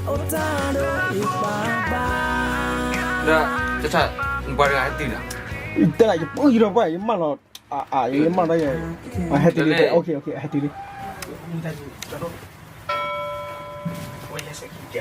အိၣ်တၢ်ဒိၣ်အံၤဘၣ်ဘၣ်, ဒီးတၢ် နပှၤတဂၤဟဲတုၤဒီး, တဲလၢယပှၢ်ယဒီးပှၢ် ယမၢလီၤ, အါ အါ ယမၢလီၤ, ဟဲတုၤလံ, ဟဲတုၤလံ. ထီဘိန့ၣ်နဂုာ်ကျဲး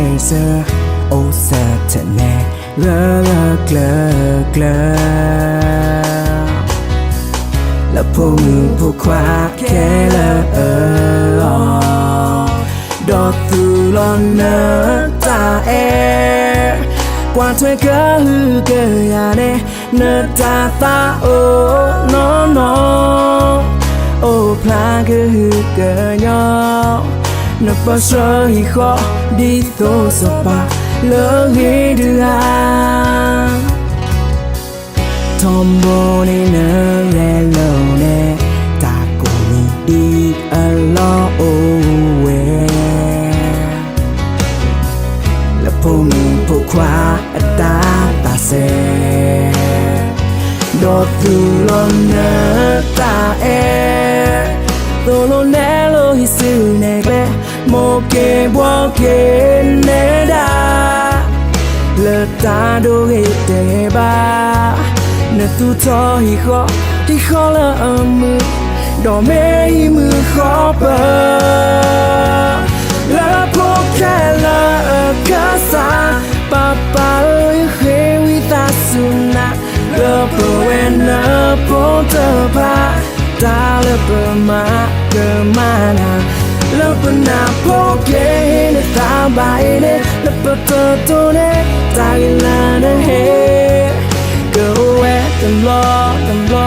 စၢး, အိၣ်ဆၢထၢၣ်နဲၣ်ဂၢၢ်ဂၢၢ်ကျၢၤကျၢၤ, လၢဖိမုၣ်ဖိခွါခဲလၢာ်အၢအီၤ, ဒီးသူၣ်လီၤနတၢ်အဲၣ်, ကွၢ်ထွဲကဟုကယာ်န့ၣ် နတၢ်သးအိၣ်နီၢ်နီၢ်, အိၣ်ဖျါကဟုကညီၢ်, နပၢဆှၢဟံၣ်ဃီဒ်သိးစီၤပၤလၢအဂ့ၤတဂၤ. ထီဘိန့ၣ်နဂဲၤလိာ်န့ၣ် တၢ်ကိးမံၤဒ်အလီၢ်အိၣ်ဝဲ လၢဖိမုၣ်ဖိခွါအတၢ်သးစဲ, ဒီးသူၣ်လီၤနတၢ်အဲၣ်, သိၣ်လိနဲၣ်လိဟံၣ်စုနဲၣ်ကျဲ, မိၢ်က့ၤဘှီက့ၤနဲဒၣ်, လၢတၢ်ဒိဂ့ၤတဲဘၣ်, နသူၣ်ထီၣ်ဟံၣ်ဃီ, ဟံၣ်ဃီလၢအမုာ်, ဒီးမ့ၢ်ဟံၣ်မုာ်ဃီပၢၤ လၢဖိခဲလၢာ်အခၢၣ်စး, ပၢ်ပၢ်ဧၢ ယဃ့ဝံသးစူၤနၤ, လၢပဝဲနဖိတဖၣ်, တၢ်လၢပမၤကမၣ်နၤ, လၢပနၢ်ဖိက့ၤဟ့ၣ်နသးဘၣ်အံၤန့ၣ်, လၢပတတိၢ်န့ၣ် တၢ်ဂ့ၤလၢနဟ့ၣ် ကအိၣ်ဝဲတဘျီတဘျီ,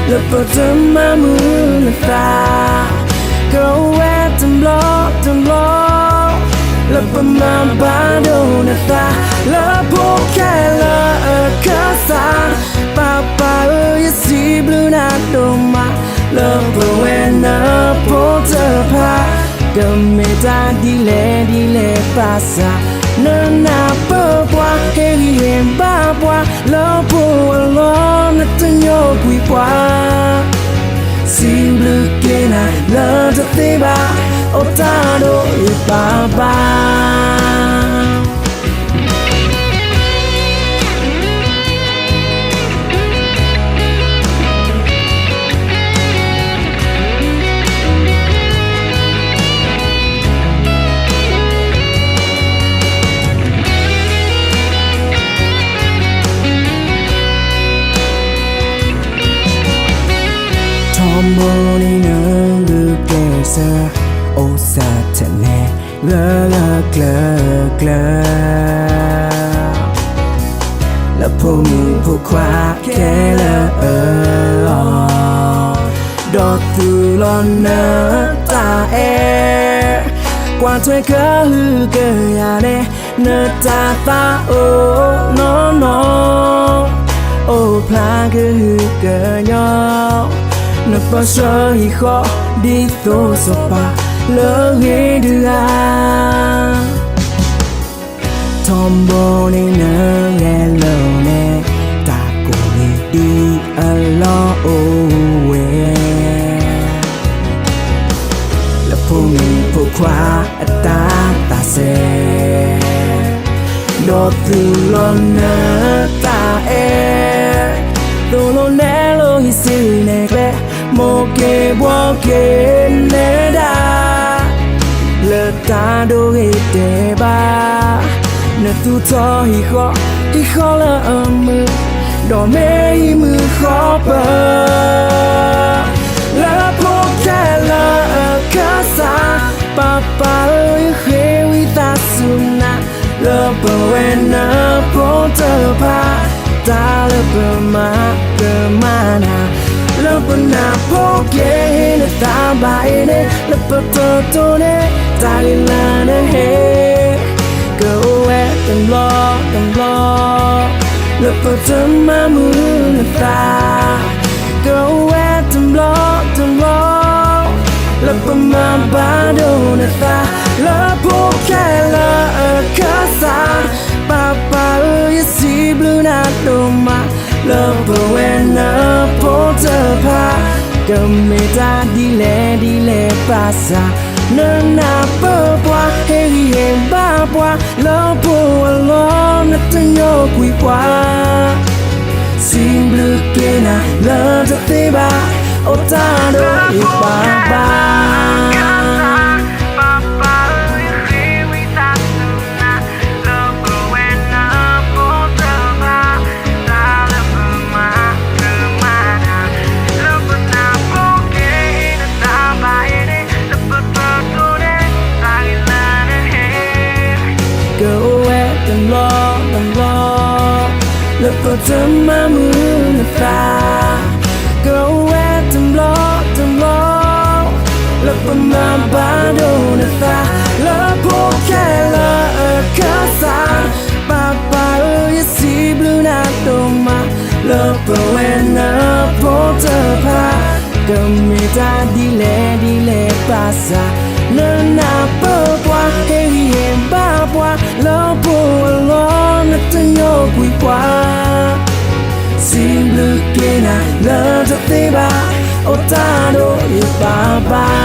လၢပတမၤမုာ်နသး, ကအိၣ်ဝဲတဘျီတဘျီ, လၢပမၤဘၣ်ဒိနသး, လၢဖိခဲလၢာ်အခၢၣ်စး, ပၢ်ပၢ်ဧၢ ယစံးဘျုးနၤဒိၣ်မး, လၢပဝဲနဖိတဖၣ်, ကမ့ၢ်တၢ်ဒ်လဲၣ်ဒ်လဲၣ်ဘၣ်ဆၣ်, နနၢ်ပၢၢ်ပှၤ ဟ့ၣ်ဂံၢ်ဟ့ၣ်ဘါပှၤ, လၢပှိၤအလီၢ်နတညိကွံာ်ပှၤ, စံးဘျုးက့ၤနၤလၢတသ့ဘၣ်, အိၣ်တၢ်ဒိၣ်အံၤဘၣ်ဘၣ်. ထီဘိန့ၣ်နဂုာ်ကျဲးစၢး, အိၣ်ဆၢထၢၣ်နဲၣ် ဂၢၢ်ဂၢၢ်ကျၢၤကျၢၤ, လၢဖိမုၣ်ဖိခွါခဲလၢာ်အၢအီၤ, ဒီးသူၣ်လီၤနတၢ်အဲၣ်, ကွၢ်ထွဲကဟုကယာ်န့ၣ် နတၢ်သးအိၣ်နီၢ်နီၢ်, အိၣ်ဖျါကဟုကညီၢ်, နပၢဆှၢဟံၣ်ဃီဒ်သိးစီၤပၤလၢအဂ့ၤတဂၤ. ထီဘိန့ၣ်နဂဲၤလိာ်န့ၣ် တၢ်ကိးမံၤဒ်အလီၢ်အိၣ်ဝဲ လၢဖိမုၣ်ဖိခွါအတၢ်သးစဲ, ဒီးသူၣ်လီၤနတၢ်အဲၣ်, သိၣ်လိနဲၣ်လိဟံၣ်စုနဲၣ်ကျဲ, မိၢ်က့ၤဘှီက့ၤနဲဒၣ်, လၢတၢ်ဒိဂ့ၤတဲဘၣ်, နသူၣ်ထီၣ်ဟံၣ်ဃီ, ဟံၣ်ဃီလၢအမုာ်, ဒီးမ့ၢ်ဟံၣ်မုာ်ဃီပၢၤ လၢဖိခဲလၢာ် ကဟ့ၣ်နသးဘၣ်အံၤန့ၣ် လၢပတီၢ်တိၢ်န့ၣ် တၢ်ဂ့ၢ်လၢနဟ့ၣ် ကအိၣ်ဝဲတဘျီတဘျီ လၢပတမၤမုာ်နသး ကအိၣ်ဝဲတဘျီတဘျီ လၢပမၤဘၣ်ဒိနသး လၢဖိခဲလၢာ်အခၢၣ်စး ပၢ်ပၢ်ဧၢ ယစံးဘျုးနၤဒိၣ်မး လၢပဝဲနဖိတဖၣ် ကမ့ၢ်တၢ်ဒ်လဲၣ်ဒ်လဲၣ်ဘၣ်ဆၣ် နနၢ်ပၢၢ်ပှၤ ဟ့ၣ်ဂံၢ်ဟ့ၣ်ဘါပှၤ လၢဖိအလီၢ် နသညိးကွံာ်ပှၤ စံးဘျုးက့ၤနၤလၢတသ့ဘၣ် အိၣ်တၢ်ဒိၣ်ယပၢ်ဘၣ် ကအိၣ်ဝဲတဘျီတဘျီ လၢပတမၤမုာ်နသး ကအိၣ်ဝဲတဘျီတဘျီ လၢပမၤဘၣ်ဒိနသး လၢဖိခဲလၢာ်အခၢၣ်စး ပၢ်ပၢ်ဧၢ ယစံးဘျုးနၤဒိၣ်မး လၢပဝဲနဖိတဖၣ် ကမ့ၢ်တၢ်ဒ်လဲၣ်ဒ်လဲၣ်ဘၣ်ဆၣ် နနၢ်ပၢၢ်ပှၤ ဟ့ၣ်ဂံၢ်ဟ့ၣ်ဘါပှၤ လၢဖိအလီၢ် နသညိးကွံာ်ပှၤ စံးဘျုးက့ၤနၤလၢတသ့ဘၣ် အိၣ်တၢ်ဒိၣ်ယပၢ်ဘၣ်